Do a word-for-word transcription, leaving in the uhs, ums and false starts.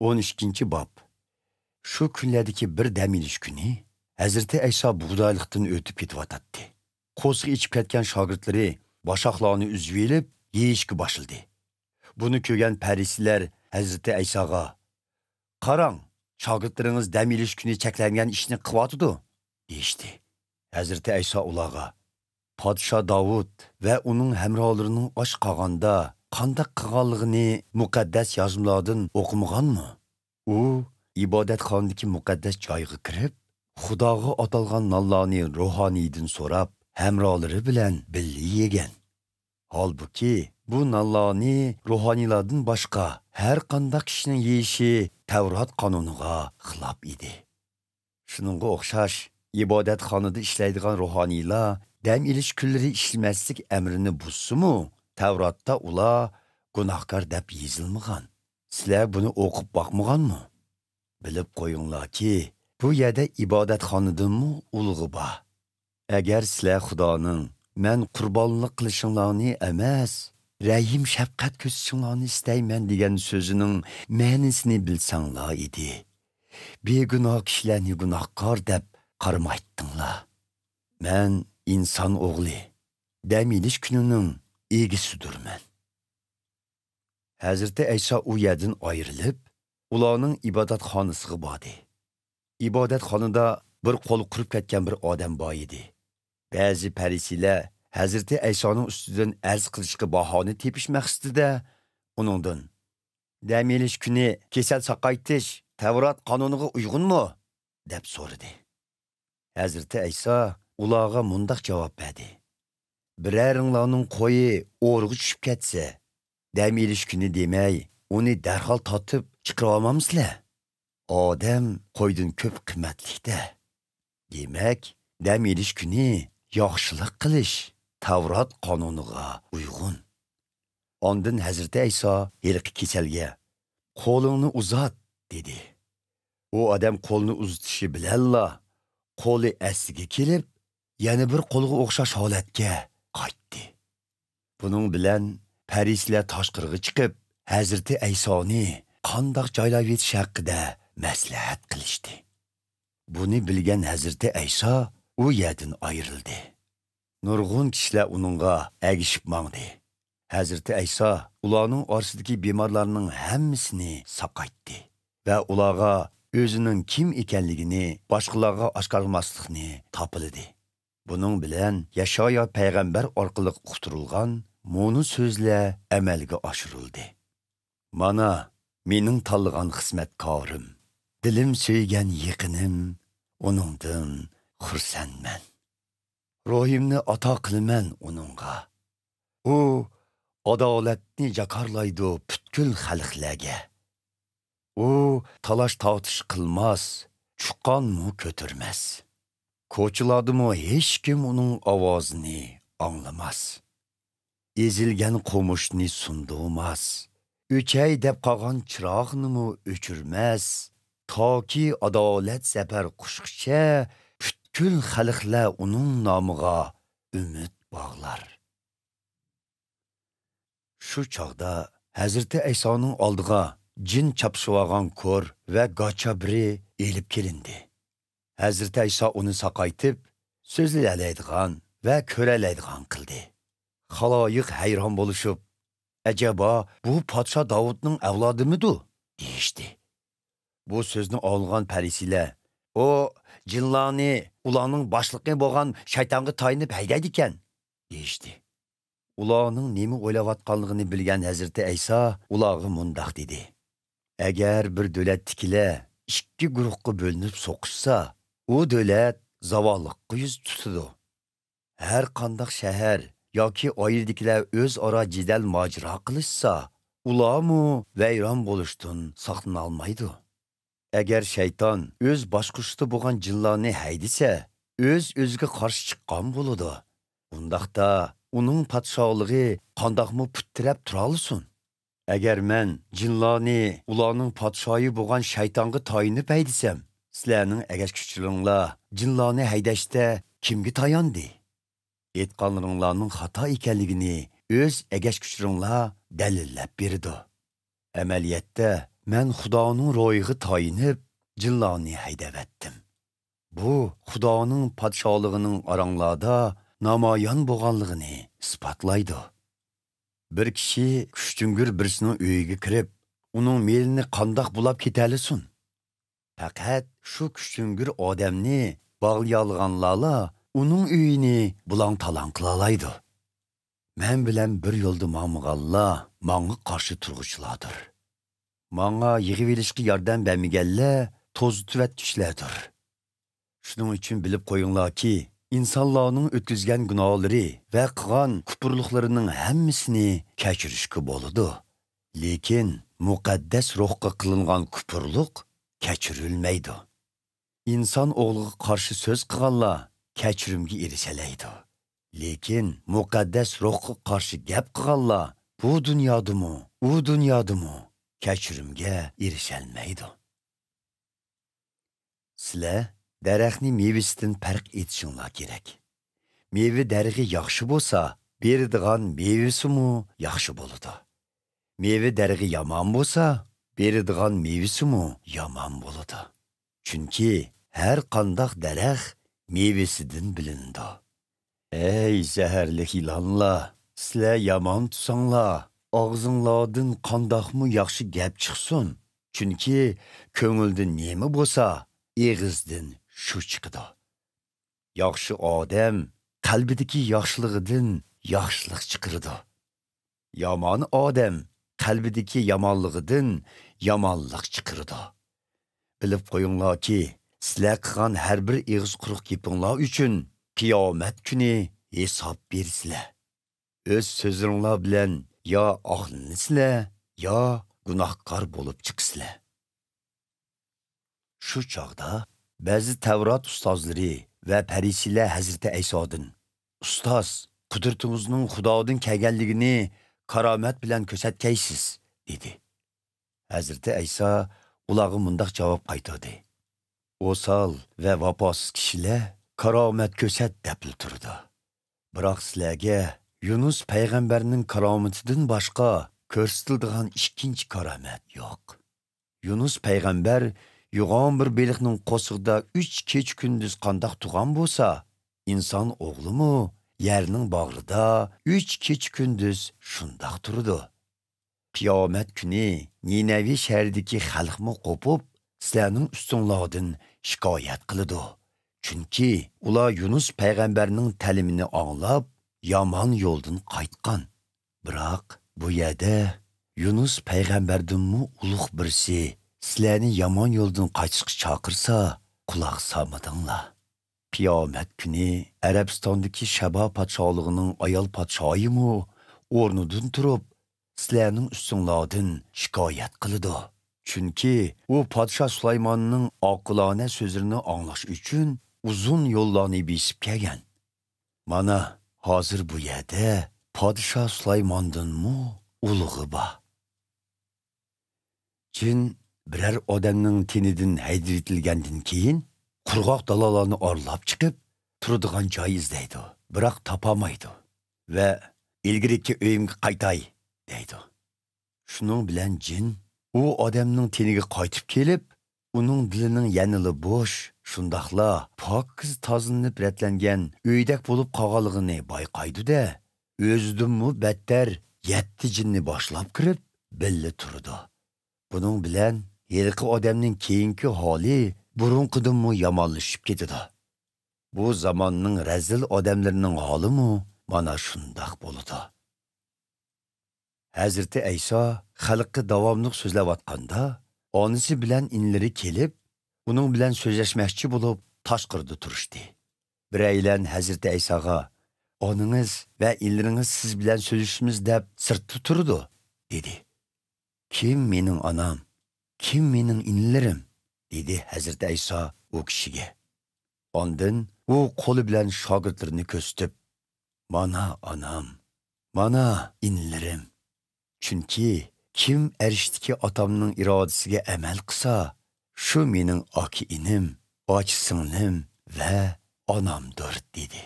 ئون ئىككىنچى باب. شۇ كۈنلەردىكى بىر دەم ئېلىش كۈنى ھەزرىتى ئەيسا بۇغدايلىقتىن ئۆتۈپ كېتىۋاتاتتى. قورسىقى ئېچىپ كەتكەن شاگىرتلىرى باشاقلارنى ئۈزۈۋېلىپ، يېيىشكە باشلىدى. بۇنى كۆرگەن پەرىسىيلەر ھەزرىتى ئەيساغا، «قاراڭ، شاگىرتلىرىڭىز دەم ئېلىش كۈنى چەكلەنگەن ئىشنى قىلىۋاتىدۇ» دېيىشتى. ھەزرىتى ئەيسا ئۇلارغا، «پادىشاھ داۋۇت ۋە ئۇنىڭ ھەمراھلىرىنىڭ ئاچ قالغاندا قانداق قىلغانلىقىنى مۇقەددەس يازمىلاردىن ئوقۇمىغانمۇ؟ ئۇ ئىبادەتخانىدىكى مۇقەددەس جايغا كىرىپ، خۇداغا ئاتالغان نانلارنى روھانىيدىن سوراپ، ھەمراھلىرى بىلەن بىللە يېگەن. ھالبۇكى، بۇ نانلارنى روھانىيلاردىن باشقا ھەر قانداق كىشىنىڭ يېيىشى تەۋرات قانۇنىغا خىلاپ ئىدى.» شۇنىڭغا ئوخشاش، ئىبادەتخانىدا ئىشلەيدىغان روھانىيلار دەم ئېلىش كۈنلىرى ئىشلىمەسلىك ئەمرىنى بۇزسىمۇ، تەۋراتتا ئۇلار گۇناھكار دەپ يېزىلمىغان. سىلەر بۇنى ئوقۇپ باقمىغانمۇ؟ بىلىپ قويۇڭلاركى، بۇ يەردە ئىبادەتخانىدىنمۇ ئۇلۇغى بار. ئەگەر سىلەر خۇدانىڭ، «مەن قۇربانلىق قىلىشىڭلارنى ئەمەس، رەھىم-شەپقەت كۆرسىتىشىڭلارنى ئىستەيمەن» دېگەن سۆزىنىڭ مەنىسىنى بىلسەڭلار ئىدى. بىگۇناھ كىشىلەرنى گۇناھكار دەپ قارىمايتتىڭلار. مەن ئىنسان ئوغلى، دەم ئېلىش كۈنىنىڭ ئىگىسىدۇرمەن. ھەزرىتى ئەيسا ئۇ يەردىن ئايرىلىپ، ئۇلارنىڭ ئىبادەتخانىسىغا باردى. ئىبادەتخانىدا بىر قولى قۇرۇپ كەتكەن بىر ئادەم بار ئىدى. بەزى پەرىسىيلەر ھەزرىتى ئەيسانىڭ ئۈستىدىن ئەرز قىلىشقا باھانە تېپىش مەقسىتىدە ئۇنىڭدىن، «دەم ئېلىش كۈنى كېسەل ساقايتىش تەۋرات قانۇنىغا ئۇيغۇنمۇ؟» دەپ سورىدى. ھەزرىتى ئەيسا ئۇلارغا مۇنداق جاۋاب بەردى، «بىرەرىڭلارنىڭ قويى ئورىغا چۈشۈپ كەتسە، دەم ئېلىش كۈنى دېمەي، ئۇنى دەرھال تارتىپ چىقىرىۋالمامسىلەر؟ ئادەم قويدىن كۆپ قىممەتلىك-دە. دېمەك، دەم ئېلىش كۈنى ياخشىلىق قىلىش تەۋرات قانۇنىغا ئۇيغۇن.» ئاندىن ھەزرىتى ئەيسا ھېلىقى كېسەلگە، «قولۇڭنى ئۇزات» دېدى. ئۇ ئادەم قولىنى ئۇزىتىشى بىلەنلا، قولى ئەسلىگە كېلىپ، يەنە بىر قولغا ئوخشاش ھالەتكە قايتتى. بۇنىڭ بىلەن پەرىسىيلەر تاشقىرىغا چىقىپ، ھەزرىتى ئەيسانى قانداق جايلاۋېتىش ھەققىدە مەسلىھەت قىلىشتى. بۇنى بىلگەن ھەزرىتى ئەيسا ئۇ يەردىن ئايرىلدى. نۇرغۇن كىشىلەر ئۇنىڭغا ئەگىشىپ ماڭدى. ھەزرىتى ئەيسا ئۇلارنىڭ ئارىسىدىكى بىمارلارنىڭ ھەممىسىنى ساقايتتى ۋە ئۇلارغا ئۆزىنىڭ كىم ئىكەنلىكىنى باشقىلارغا ئاشكارىلىماسلىقنى تاپىلىدى. بۇنىڭ بىلەن يەشايا پەيغەمبەر ئارقىلىق ئۇقتۇرۇلغان مۇنۇ سۆزلەر ئەمەلگە ئاشۇرۇلدى: «مانا، مېنىڭ تاللىغان خىزمەتكارىم، دىلىم سۆيگەن يېقىنىم، ئۇنىڭدىن خۇرسەنمەن. روھىمنى ئاتا قىلىمەن ئۇنىڭغا. ئۇ ئادالەتنى جاكارلايدۇ پۈتكۈل خەلقلەرگە. ئۇ تالاش-تارتىش قىلماس، چۇقانمۇ كۆتۈرمەس. كوچىلاردىمۇ ھېچكىم ئۇنىڭ ئاۋازىنى ئاڭلىماس. ئېزىلگەن قومۇشنى سۇندۇرماس، ئۆچەي دەپ قالغان چىراغنىمۇ ئۆچۈرمەس، تاكى ئادالەت زەپەر قۇچقىچە پۈتكۈل خەلقلەر ئۇنىڭ نامىغا ئۈمىد باغلار.» شۇ چاغدا ھەزرىتى ئەيسانىڭ ئالدىغا جىن چاپسىۋالغان كور ۋە گاچا بىرى ئېلىپ كېلىندى. ھەزرىتى ئەيسا ئۇنى ساقايتىپ، سۆزلىيەلەيدىغان ۋە كۆرەلەيدىغان قىلدى. خالايىق ھەيران بولۇشۇپ، «ئەجەبا، بۇ پادىشاھ داۋۇتنىڭ ئەۋلادىمىدۇ؟» دېيىشتى. بۇ سۆزنى ئاڭلىغان پەرىسىيلەر، «ئۇ جىنلارنى ئۇلارنىڭ باشلىقى بولغان شەيتانغا تايىنىپ ھەيدەيدىكەن» دېيىشتى. ئۇلارنىڭ نېمە ئويلاۋاتقانلىقىنى بىلگەن ھەزرىتى ئەيسا ئۇلارغا مۇنداق دېدى: «ئەگەر بىر دۆلەتتىكىلەر ئىككى گۇرۇھقا بۆلۈنۈپ سوقۇشسا، ئۇ دۆلەت زاۋاللىققا يۈز تۇتىدۇ. ھەر قانداق شەھەر ياكى ئائىلىدىكىلەر ئۆزئارا جېدەل-ماجىرا قىلىشسا، ئۇلارمۇ ۋەيران بولۇشتىن ساقلىنالمايدۇ. ئەگەر شەيتان ئۆز باشقۇرۇشىدا بولغان جىنلارنى ھەيدىسە، ئۆز-ئۆزىگە قارشى چىققان بولىدۇ. ئۇنداقتا ئۇنىڭ پادىشاھلىقى قانداقمۇ پۇت تىرەپ تۇرالىسۇن؟ ئەگەر مەن جىنلارنى ئۇلارنىڭ پادىشاھى بولغان شەيتانغا تايىنىپ ھەيدىسەم، سىلەرنىڭ ئەگەشكۈچىلىرىڭلار جىنلارنى ھەيدەشتە كىمگە تاياندى؟ ئېيتقانلىرىڭلارنىڭ خاتا ئىكەنلىكىنى ئۆز ئەگەشكۈچىلىرىڭلار دەلىللەپ بېرىدۇ. ئەمەلىيەتتە، مەن خۇدانىڭ روھىغا تايىنىپ، جىنلارنى ھەيدەۋەتتىم. بۇ خۇدانىڭ پادىشاھلىقىنىڭ ئاراڭلاردا نامايان بولغانلىقىنى ئىسپاتلايدۇ. بىر كىشى كۈچتۈڭگۈر بىرسىنىڭ ئۆيىگە كىرىپ، ئۇنىڭ مېلىنى قانداق بۇلاپ كېتەلىسۇن؟ پەقەت شۇ كۈچتۈڭگۈر ئادەمنى باغلىيالىغانلارلا ئۇنىڭ ئۆيىنى بۇلاڭ-تالاڭ قىلالايدۇ. مەن بىلەن بىر يولدا ماڭمىغانلار ماڭا قارشى تۇرغۇچىلاردۇر. ماڭا يىغىۋېلىشقا ياردەم بەرمىگەنلەر توزۇتۇۋەتكۈچىلەردۇر. شۇنىڭ ئۈچۈن بىلىپ قويۇڭلاركى، ئىنسانلارنىڭ ئۆتكۈزگەن گۇناھلىرى ۋە قىلغان كۇپۇرلۇقلىرىنىڭ ھەممىسىنى كەچۈرۈشكە بولىدۇ. لېكىن مۇقەددەس روھقا قىلىنغان كۇپۇرلۇق كەچۈرۈلمەيدۇ. ئىنسان ئوغلىغا قارشى سۆز قىلغانلار كەچۈرۈمگە ئېرىشەلەيدۇ. لېكىن مۇقەددەس روھقا قارشى گەپ قىلغانلار بۇ دۇنيادىمۇ، ئۇ دۇنيادىمۇ كەچۈرۈمگە ئېرىشەلمەيدۇ. سىلەر دەرەخنى مېۋىسىدىن پەرق ئېتىشىڭلار كېرەك. مېۋە دەرىخى ياخشى بولسا، بېرىدىغان مېۋىسىمۇ ياخشى بولىدۇ. مېۋە دەرىخى يامان بولسا، بېرىدىغان مېۋىسىمۇ يامان بولىدۇ. چۈنكى ھەر قانداق دەرەخ مېۋىسىدىن بىلىنىدۇ. ئەي زەھەرلىك يىلانلار، سىلەر يامان تۇرساڭلار، ئاغزىڭلاردىن قانداقمۇ ياخشى گەپ چىقسۇن؟ چۈنكى كۆڭۈلدە نېمە بولسا، ئېغىزدىن شۇ چىقىدۇ. ياخشى ئادەم قەلبىدىكى ياخشىلىقىدىن ياخشىلىق چىقىرىدۇ. يامان ئادەم قەلبىدىكى يامانلىقىدىن يامانلىق چىقىرىدۇ. بىلىپ قويۇڭلاركى، سىلەر قىلغان ھەر بىر ئېغىز قۇرۇق گېپىڭلار ئۈچۈن قىيامەت كۈنى ھېساب بېرىسىلەر. ئۆز سۆزلىرىڭلار بىلەن يا ئاقلىنىسىلەر، يا گۇناھكار بولۇپ چىقىسىلەر. شۇ چاغدا بەزى تەۋرات ئۇستازلىرى ۋە پەرىسىيلەر ھەزرىتى ئەيسادىن، «ئۇستاز، قۇدرىتىڭىزنىڭ خۇدادىن كەلگەنلىكىنى كارامەت بىلەن كۆرسەتكەيسىز» دېدى. ھەزرىتى ئەيسا ئۇلارغا مۇنداق جاۋاب قايتۇردى: «ئوسال ۋە ۋاپاسىز كىشىلەر كارامەت كۆرسەت دەپلا تۇرىدۇ. بىراق سىلەرگە يۇنۇس پەيغەمبەرنىڭ كارامىتىدىن باشقا كۆرسىتىلىدىغان ئىككىنچى كارامەت يوق. يۇنۇس پەيغەمبەر يوغان بىر بېلىقنىڭ قورسىقىدا ئۈچ كېچە-كۈندۈز قانداق تۇرغان بولسا، ئىنسان ئوغلىمۇ يەرنىڭ باغرىدا ئۈچ كېچە-كۈندۈز شۇنداق تۇرىدۇ. قىيامەت كۈنى نىنەۋى شەھىرىدىكى خەلقمۇ قوپۇپ، سىلەرنىڭ ئۈستۈڭلاردىن شىكايەت قىلىدۇ. چۈنكى ئۇلار يۇنۇس پەيغەمبەرنىڭ تەلىمىنى ئاڭلاپ، يامان يولدىن قايتقان. بىراق بۇ يەردە يۇنۇس پەيغەمبەردىنمۇ ئۇلۇغ بىرسى سىلەرنى يامان يولدىن قايتىشقا چاقىرسا، قۇلاق سالمىدىڭلار. قىيامەت كۈنى ئەرەبىستاندىكى شەبا پادىشاھلىقىنىڭ ئايال پادىشاھىمۇ ئورنىدىن تۇرۇپ، سىلەرنىڭ ئۈستۈڭلاردىن شىكايەت قىلىدۇ. چۈنكى ئۇ پادىشاھ سۇلايماننىڭ ئاقىلانە سۆزلىرىنى ئاڭلاش ئۈچۈن ئۇزۇن يوللارنى بېسىپ كەلگەن. مانا، ھازىر بۇ يەردە پادىشاھ سۇلايماندىنمۇ ئۇلۇغى بار.» جىن بىرەر ئادەمنىڭ تېنىدىن ھەيدىۋېتىلگەندىن كېيىن، قۇرغاق دالالارنى ئارىلاپ چىقىپ، تۇرىدىغان جاي ئىزدەيدۇ، بىراق تاپالمايدۇ ۋە «ئىلگىرىكى ئۆيۈمگە قايتاي» دەيدۇ. شۇنىڭ بىلەن جىن ئۇ ئادەمنىڭ تېنىگە قايتىپ كېلىپ، ئۇنىڭ دىلىنىڭ يەنىلا بوش، شۇنداقلا پاكىز تازىلىنىپ رەتلەنگەن ئۆيدەك بولۇپ قالغانلىقىنى بايقايدۇ-دە، ئۆزىدىنمۇ بەتتەر يەتتە جىننى باشلاپ كىرىپ، بىللە تۇرىدۇ. بۇنىڭ بىلەن ھېلىقى ئادەمنىڭ كېيىنكى ھالى بۇرۇنقىدىنمۇ يامانلىشىپ كېتىدۇ. بۇ زاماننىڭ رەزىل ئادەملىرىنىڭ ھالىمۇ مانا شۇنداق بولىدۇ. ھەزرىتى ئەيسا خەلققە داۋاملىق سۆزلەۋاتقاندا، ئانىسى بىلەن ئىنىلىرى كېلىپ، ئۇنىڭ بىلەن سۆزلەشمەكچى بولۇپ، تاشقىرىدا تۇرۇشتى. بىرەيلەن ھەزرىتى ئەيساغا، «ئانىڭىز ۋە ئىنىلىرىڭىز سىز بىلەن سۆزلىشىمىز دەپ سىرتتا تۇرىدۇ» دېدى. «كىم مېنىڭ ئانام؟ كىم مېنىڭ ئىنىلىرىم؟» دېدى ھەزرىتى ئەيسا ئۇ كىشىگە. ئاندىن ئۇ قولى بىلەن شاگىرتلىرىنى كۆرسىتىپ، «مانا ئانام، مانا ئىنىلىرىم. چۈنكى كىم ئەرشتىكى ئاتامنىڭ ئىرادىسىگە ئەمەل قىلسا، شۇ مېنىڭ ئاكا-ئىنىم، ئاچا-سىڭلىم ۋە ئانامدۇر» دېدى.